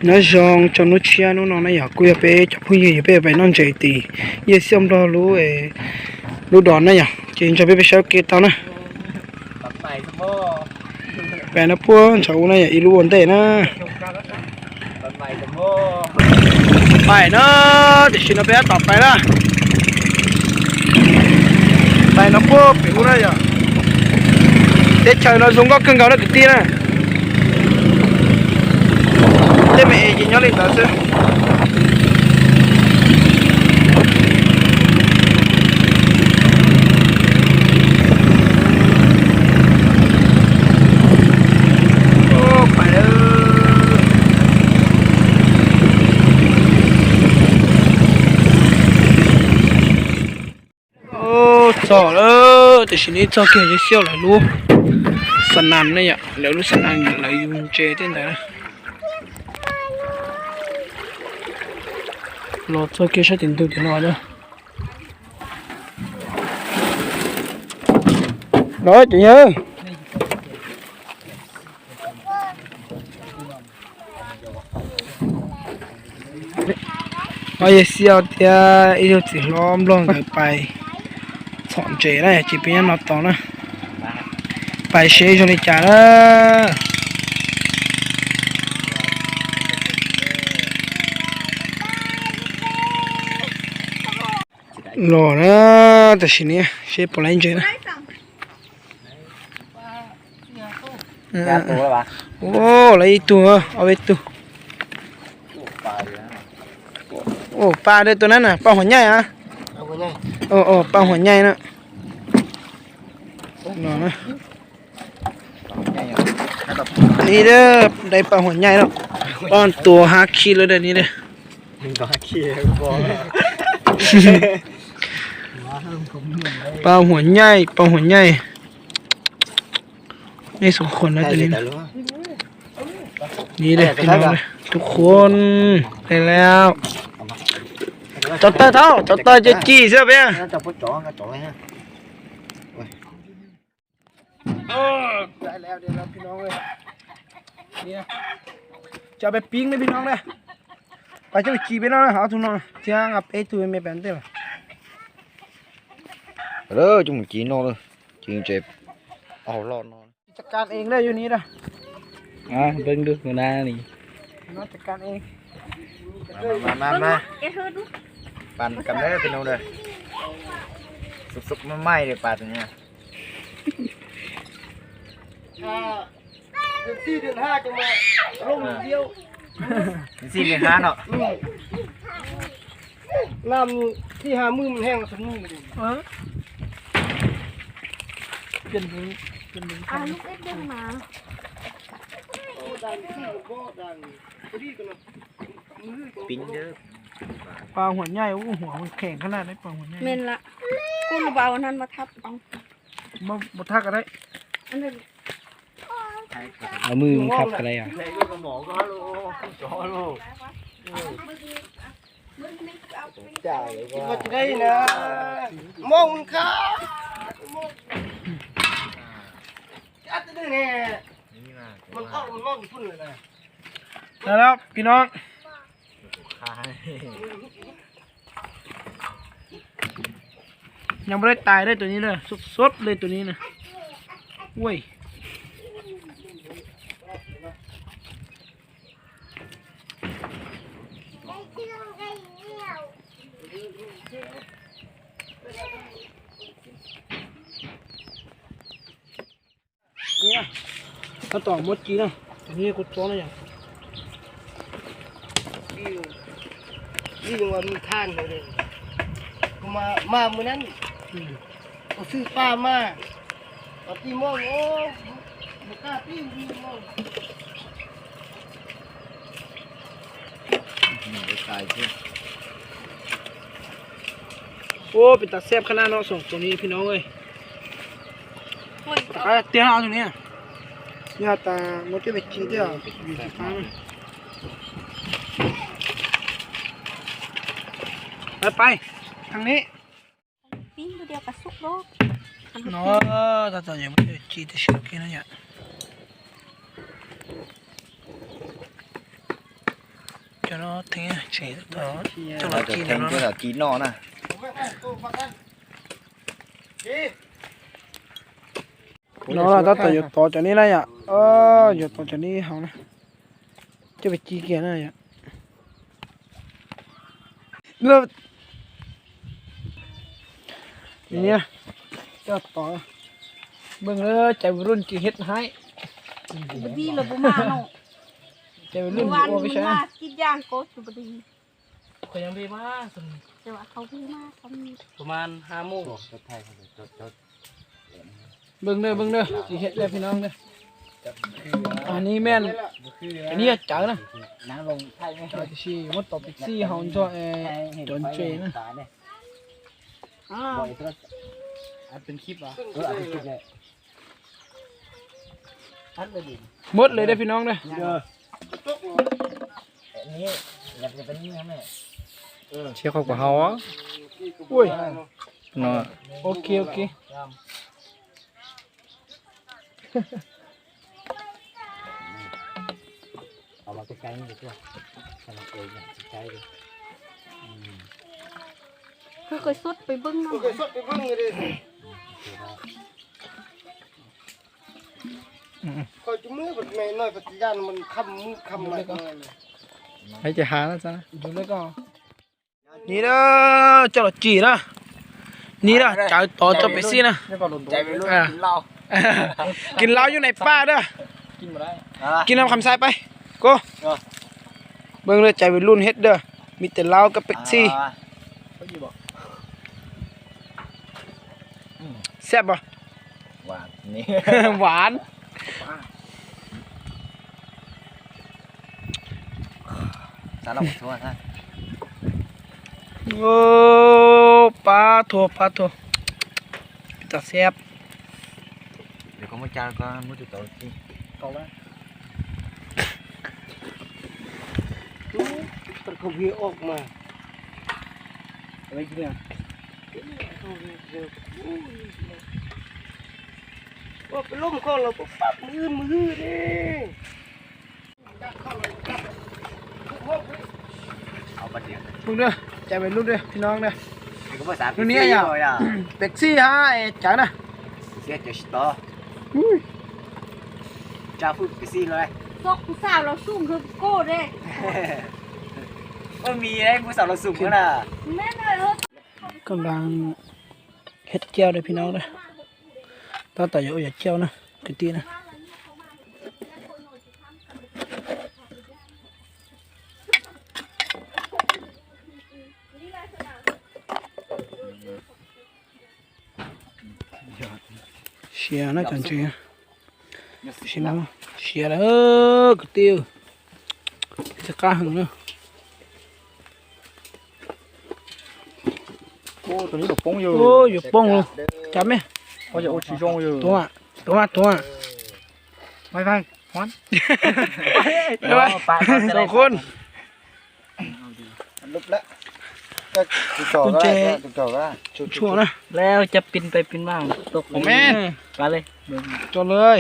Nó giòn cho nó chia nó non nó giờ cua bé cho phun như bé bé non chạy tì. Giờ xem đó lũ ê, lũ đòn nó giờ. Chỉ cho bé bé sao kia tao nó. Bé nó pua sao nó giờ y lũ ổn tệ nó. ໄປເນາະ ເດີຊິເນາະ ໄປຕໍ່ໄປລະ ໄປເນາະ ໂອ້ ເປັນຜູ້ໃດອະ ເດັດໄຊເນາະ ສູງກໍເຄິ່ງເຂົານະ ກະຕິນະ ເຕັມເອຈິນຍອດລິນຕາເຊ. ໂອ້ ໄປເດີ ໂອ້ ຈອດເດີ ແຕ່ຊິນີ້ຈອດເກຍຊິຊຽວຫຼາຍລູກ ສະໜັ່ນນະຍະ ແລ້ວລູກສະໜັ່ນຫຼາຍຢູ່ເຈເຕັ້ນໄດນະ ລໍຈອດເກຍຊະຕິນຕຸຕິນອນເດີ. Đó chị Như. Ôi siêu tia, io chỉ lom lom cái pai. Chọn chế này chỉ pin nó to nữa. Pai sẽ cho đi trả đó. Lo na, ta sini ya, si polain je na. Ơ, ơ. ໂອ້ ຫຼາຍອີກໂຕ ເອົາໄວ້ໂຕ ໂອ້ ປາເດີໂຕນັ້ນນະ ປາຫົວໃຫຍ່ອະ ໂອ້ ໂອ້ ປາຫົວໃຫຍ່ນະ ນອນນະ. ນີ້ເດີ ໄດ້ປາຫົວໃຫຍ່ເນາະ ປ້ອນໂຕຫ້າຂີດເລີຍເດີ ນີ້ເດີ ໜຶ່ງຕໍ່ຫ້າຂີດ ປາຫົວໃຫຍ່ ປາຫົວໃຫຍ່ ນີ້ສອງຄົນນະ ຕົວນີ້ນະ ນີ້ເດີ ພີ່ນ້ອງເດີ ທຸກຄົນ ໄດ້ແລ້ວ ເຈົ້າເຕີເທົ່າ ເຈົ້າເຕີຈະຈີ້ເສື້ອເປັນຫຍັງ ເຈົ້າບໍ່ຈ່ອງກໍຈ່ອງໄວ້ຮະ. ເອີ ໄດ້ແລ້ວ ໄດ້ແລ້ວພີ່ນ້ອງເອີຍ ນີ້ນະ ຈະເອົາໄປປີ້ງເດີພີ່ນ້ອງເດີ ໄປຈະໄປຈີ່ໄປນອນນະ ເອົາທຸກນອນ ຈຽງເອົາໄປຕູແມ່ແປນເດີ ເດີ ຈຸ່ມຈີ່ນອນເດີ ຈຶ່ງຈະເອົາລອດນອນ ຈັດການເອງເດີຢູ່ນີ້ເດີ ອ່າ ເບິ່ງດູຫົວໜ້ານີ້ ມາຈັດການເອງ ມາ ມາ ມາ ມາ ແກະເທີດູ ປັ່ນກັນເດີພີ່ນ້ອງເດີ ສຸກໆ ໃໝ່ໆ ເດີປາຕົວນີ້. ອ່າ ເດືອນສີ່ເດືອນຫ້າຈັ່ງມາລົງດຽວ ເດືອນສີ່ເດືອນຫ້າເນາະ ອືມ ນ້ຳສີ່ຫ້າມື້ມັນແຫ້ງຊຳນີ້ເດ້ ເອີ ເປັນເບິ່ງ ເປັນເບິ່ງ ອ່າ ລູກເອັດເບິ່ງມາ ໂອ້ ດັງ ພໍດີກັນເນາະ ປີ້ງເດີ ປາຫົວໃຫຍ່ ໂອ້ ຫົວມັນແຂງຂະໜາດໃດ ປາຫົວໃຫຍ່ ແມ່ນລະ ກູລະເບົາອັນນັ້ນມາທັບເອົາ ບໍ່ ບໍ່ທັກກໍໄດ້ ອັນນັ້ນ ເອົາມືມັນຂັບກໍໄດ້ອະ ຈ່າຍວ່າ ວ່າຈະໄດ້ນະ ມອງມັນຂາ ອັດເດີແນ່ ມັນອອກ ມັນອອກຢູ່ພຸ້ນເລີຍນະ ໄດ້ແລ້ວພີ່ນ້ອງ. ຍັງບໍ່ໄດ້ຕາຍເດີຕົວນີ້ເດີ ສົດໆເລີຍຕົວນີ້ນະ ໂອ້ຍ ນີ້ນະ ຄັນຕອນໝົດກີນະ ນີ້ກູຕ້ອງນະຫຍັງ ນີ້ ນີ້ຍັງວ່າມີທ່ານເລີຍ ກູມາ ມາມື້ນັ້ນ ອືມ ກູຊື້ປາມາ ເອົາຕີມອງ ໂອ້ ບໍ່ກ້າຕີ ຕີມອງ. ໂອ້ ເປັນຕາແຊບຂະໜາດເນາະ ສອງໂຕນີ້ພີ່ນ້ອງເອີຍ ໂອ້ຍ ຕາຍ ເຕຍເອົາຕົງນີ້ ຢ່າຕາ ໝົດເກັບໄປຈີ່ເດ ໄປ ໄປ ທາງນີ້. ປີ້ງມື້ດຽວກະສຸກໂລດ ເນາະ ຕາຕອນຍັງບໍ່ໄດ້ຈີ່ແຕ່ຊິກິນນະຍະ ເ ເນາະ ເທິງ ເທິງ ເທິງ ເນາະນະ. ເນາະ ຕາຕາຢາຕໍ່ຈາກນີ້ນະ ເອີ ຢາຕໍ່ຈາກນີ້ເຮົານະ ຈະໄປຈີ່ເກຍນະ. ເລີ ນີ້ນະ ຈອດຕໍ່ ເບິ່ງເດີ ໃຈໄວລຸ້ນຊິເຮັດໃຫ້ ບໍ່ດີລະບໍ່ມາເນາະ ໃຈໄວລຸ້ນ ເມື່ອວານນີ້ມັນມາກິນຢາງກໍບໍ່ດີ. ເຂົາຍັງບໍ່ມາສ່ຳນີ້ ແຕ່ວ່າເຂົາບໍ່ມາສ່ຳນີ້ ປະມານຫ້າໂມງ. ເບິ່ງເດີ ເບິ່ງເດີ ຊິເຮັດເດີພີ່ນ້ອງເດີ. ອັນນີ້ແມ່ນ ອັນນີ້ຈານະ ນາງລົງໄທແມ່ນ ຈານຊິໝົດຕໍ່ເປັບຊີເຮົາ ຈອນເຈນະ. ອັດເປັນຄລິບຫວາ? ເອີ ອັດເປັນຄລິບແຫຼະ. ໝົດເລີຍເດີພີ່ນ້ອງເດີ. ເຊຍເຂົ້າກັບເຮົາ ໂອ້ຍ ເນາະ. ໂອເຄ ໂອເຄ ເອົາມາໃກ້ໆນີ້ດີກວ່າ ໃຫ້ມັນເອີຍໃກ້ໆເດີ. ອືມ ຄືຂ້ອຍສົດໄປເບິ່ງນຳ ຂ້ອຍສົດໄປເບິ່ງເດ້. ອືມ ຂ້ອຍຈະເມືອບັດແມ່ນ້ອຍ ປັດຈະຢ້ານມັນຄ່ຳມືດຄ່ຳໄໝ. ໃຫ້ຈະຫາແລ້ວຊະ ຢູ່ເລີຍກໍ ນີ້ເດີ ເຈົ້າລະຈີ່ນະ ນີ້ນະ ໃຈຕໍ່ເຈົ້າເປັບຊີນະ ໃຈໄວລຸ້ນກິນເຫຼົ້າ ກິນເຫຼົ້າຢູ່ໃນປ່າເດີ. ກິນບໍ່ໄດ້ ກິນນຳຄຳຊາຍໄປ ໂກ. ເອີ ເບິ່ງເດີ ໃຈໄວລຸ້ນເຮັດເດີ ມີແຕ່ເຫຼົ້າກັບເປັບຊີ. ອ່າ ອືມ ແຊບບໍ່? ຫວານນີ້ ຫວານ ສາລະໂທນະ. ໂອ້ ປາໂທ ປາໂທ ເປັນຕາແຊບ. ດຽວກໍມາຈານກ່ອນ ມື້ຕິດຕໍ່ກິນ ເອົາລະ. ໂອ້ ເຂົາເວອອກມາ ເອົາໄວ້ກິນເລີຍ. ໂອ້ ໄປລົມເຂົາແລ້ວ ປັບ ມື້ອື່ນ ມື້ຮືເດ້. ເອົາບັດດຽວ ເບິ່ງເດີ ໃຈໄວລຸ້ນເດີພີ່ນ້ອງເດີ. ນີ້ກໍບໍ່ສາມ ນີ້ຫຍັງ ເປັບຊີຫາໄອ້ຈັນນະ ເສຍໃຈຊິຕໍ່. ອຸ້ຍ ຈ້າ ຝຶກເປັບຊີເລີຍ ຊອກຜູ້ສາວລາວສູງຄືໂກ້ເດ້. ບໍ່ມີເດ້ ຜູ້ສາວລາວສູງຫັ້ນນະ. ແມ່ນເລີຍ ກຳລັງເຮັດແຈ່ວເດີພີ່ນ້ອງເດີ. ຕາຕາຢາກ ຢາກແຈ່ວນະ ກະຕິນະ. ເຊຍນະ ຈັນເຊຍ. ຊິນຳ ເຊຍເດີ ກະຕິວ ຈະກ້າຫຶງເດີ. ໂອ້ ໂຕນີ້ກໍປົ່ງຢູ່ ໂອ້ ຢູ່ປົ່ງຢູ່ ຈັບແມະ. ໂອ້ ຢ່າໂອຊີຊົງຢູ່ ຕົວ ຕົວ ຕົວ ໄວໆ ຮ້ອນ ໄວໆ ສອງຄົນ. ຫຼຸບລະ ກໍຄືເກົ່າກໍໄດ້ ຄືເກົ່າກໍໄດ້ ຊົ່ວນະ. ແລ້ວຈະປິ່ນໄປປິ່ນມາຕົກ ບໍ່ແມ່ນ ມາເລີຍ ຈົນເລີຍ.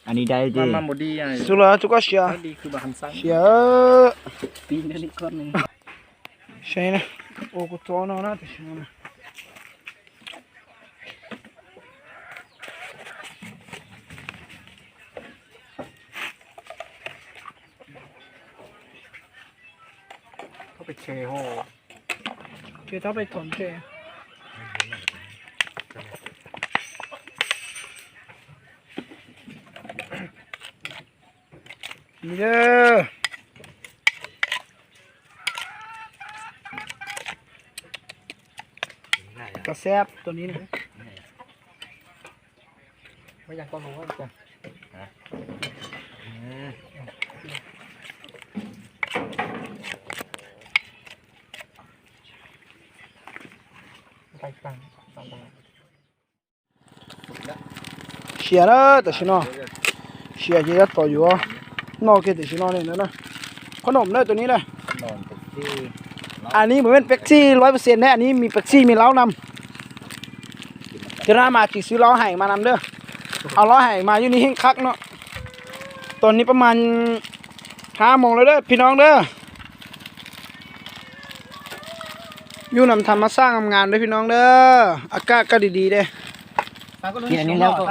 ອັນນີ້ໄດ້ເດ້ ມັນບໍ່ດີ ສຸລາຈຸກາເຊຍ ດີຄືບາຄັນຊັງ ເຊຍ. ປີນໄດ້ອີກກ້ອນໜຶ່ງ ໃຊ່ນະ. ໂອໂກໂຕໂນນະ ແຕ່ຊິນະ ເຂົ້າໄປເຊໂຮ ເຈ ເຂົ້າໄປຖອນເຈ ນີ້ເດີ. ກະແຊບໂຕນີ້ນະ. ບໍ່ຢາກຕ້ອງຮູ້ວ່າ ຮະ ອືມ ໄປຕັ້ງ ຕັ້ງ ຕັ້ງ. ເຊຍເດີ ແຕ່ຊິເນາະ ເຊຍເຈຍະຕໍ່ຢູ່ເນາະ. ເກແຕ່ຊິເນາະນີ້ນະ ຂະໜົມເດີໂຕນີ້ນະ. ອັນນີ້ບໍ່ແມ່ນເປັບຊີຮ້ອຍເປີເຊັນເດ້ ອັນນີ້ມີເປັບຊີມີເຫຼົ້ານຳ. ເທື່ອໜ້າມາຊິຊື້ເຫຼົ້າໄຫມານຳເດີ. ເອົາເຫຼົ້າໄຫມາຢູ່ນີ້ແຮ່ງຄັກເນາະ. ຕອນນີ້ປະມານຫ້າໂມງແລ້ວເດີພີ່ນ້ອງເດີ. ຢູ່ນຳທຳມະຊາດງາມໆເດີພີ່ນ້ອງເດີ ອາກາດກໍດີໆເດ້. ກິນອັນນີ້ແລ້ວກໍ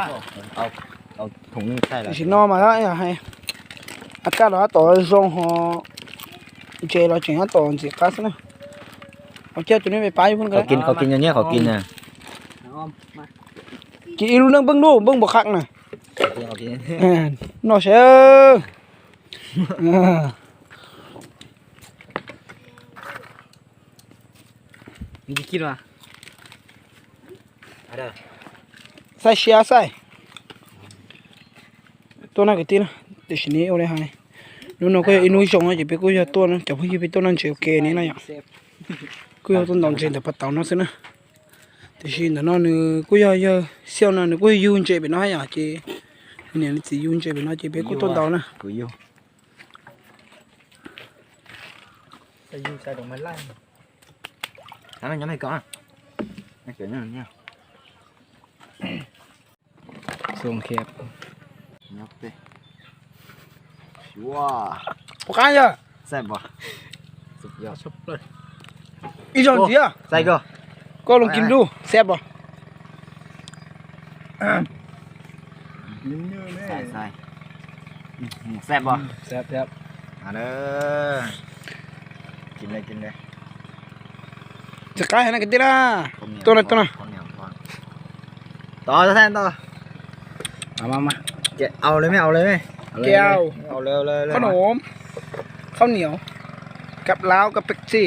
ເອົາ ເອົາຖົງນີ້ໃສ່ລະ ຊິນອນມາແລ້ວ ຢາກໃຫ້ອາກາດເຮົາຕໍ່ຊ່ວງຫໍເຈ ເຮົາຈຶ່ງຫາຕໍ່ຊິກາຊະນະ. ເອົາແກ້ວໂຕນີ້ໄປປາຢູ່ພຸ້ນກໍໄດ້. ເຂົາກິນ ເຂົາກິນຢູ່ນີ້ ເຂົາກິນນະ. ກິນອີກລູກໜຶ່ງເບິ່ງດູ ເບິ່ງບໍ່ຄັກນະ. ເຂົາກິນ ເຂົາກິນ ເອີ ນອເຊີ. ມີທີ່ຄິດວ່າ ໃສ່ເຊຍໃສ່ ໂຕນັ້ນກະຕິນະ ແຕ່ຊິນີ້ໂອເລໄຮ ນູໂນກະອີນູຊົງ ຈະເປກູຢາໂຕນັ້ນ ຈະເພິ່ງຢູ່ເປໂຕນັ້ນເຊໂອເກນີ້ນະ ຍາ ກູຢາໂຕນອນເຊນແຕ່ປະເຕົາເນາະຊິນະ ແຕ່ຊິນະເນາະ ນູກູຢາເຢີ ຊຽວນະ ກູຢາຢູນເຈເປເນາະ ຍາເຈ ນີ້ຊິຢູນເຈເປເນາະ ເຈເປກູໂຕນເຕົານະ ກູຢູ ໃສ່ຢູ່ໃສ່ດອກໄມ້ໄລ່ ທຳໄມຍັງໄມ່ກ່ອນ ໄມ່ເກີນນີ້ ສົ່ງແຄບ ຍັບເຕ ວ້າ ບໍ່ການເດີ ແຊບບໍ່? ສຸດຍອດ ຊຸບເລີຍ ອີ່ຈອນເຈຍ ໃສ່ກໍ ກໍລອງກິນດູ ແຊບບໍ່? ໃສ່ ໃສ່ ອືມ ແຊບບໍ່? ແຊບ ແຊບ ມາເດີ ກິນເລີຍ ກິນເລີຍ ຈະກາຍໃຫ້ນະກະຕິລາ ໂຕນັ້ນ ໂຕນັ້ນ ເອົາແທ້ຕໍ່ ເອົາມາ ມາ ເອົາເລີຍແມ່ ເອົາເລີຍແມ່ ເອົາເລີຍ ເອົາເລີຍ ເອົາເລີຍ ເອົາເລີຍ ເຂົ້າໜົມ ເຂົ້າໜຽວ ກັບລາວ ກັບເປັບຊີ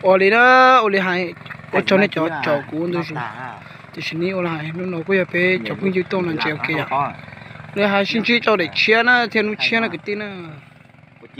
ໂອເລເດີ ໂອເລໄຮ ໂອເລໄຮ ໂອເລໄຮ ເຈົ້ານີ້ເຈົ້າ ເຈົ້າກູນດູຊິ ແຕ່ຊິນີ້ໂອລະຫາຍ ນຸນໂນກຸຍາເປ ເຈົ້າເພິ່ງຢູ່ຕົງນັ້ນເຈໂອເຄ ເລີຍຫາຊິນຈິ ເຈົ້າໄດ້ເຊຍນະ ເທຍນູເຊຍນະກະຕິນະ ໂອເຄ